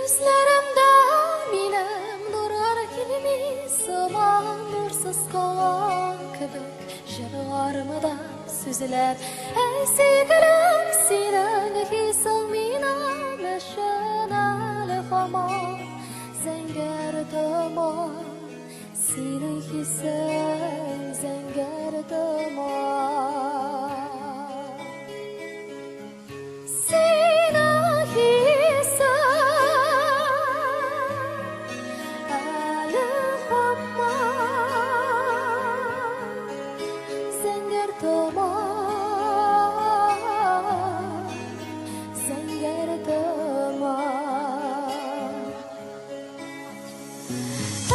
Күзләремдә минем нурлар килми сыман, нурсыз калган кебек җырларымда сүзләр. Әй, сөеклем, синең хисең минем өчен әле һаман зәңгәр томан. Синең хисең зәңгәр томан. Синең хисең әле һаман зәңгәр томан, зәңгәр томан.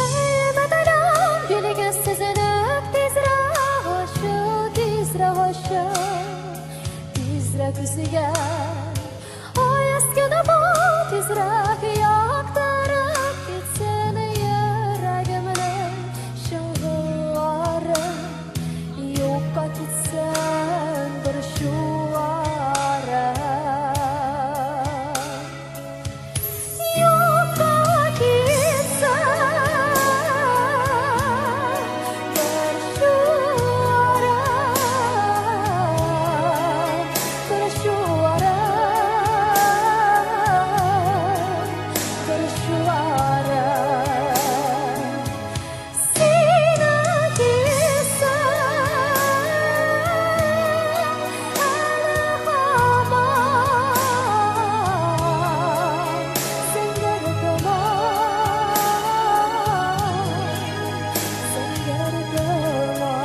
Әй, мәдәләм, билгесезлек тизрәк ачыл, тизрәк ачыл, тизрәк үзгәр. Аяз көнем бу, тизрәк яктырып китсен йөрәгемнең чоңгыллары. Юкка китсен борчулары. Юкка китсен борчулары, борчулары, борчулары. Синең хисең әле һаман зәңгәр томан, зәңгәр томан, зәңгәр томан,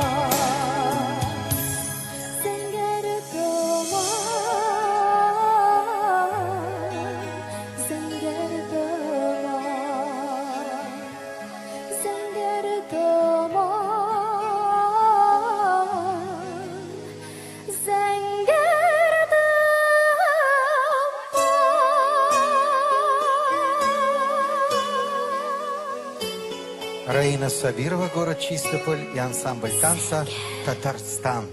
зәңгәр томан. Зәңгәр томан, зәңгәр томан. Раина Сабирова, город Чистополь, и ансамбль танца «Татарстан».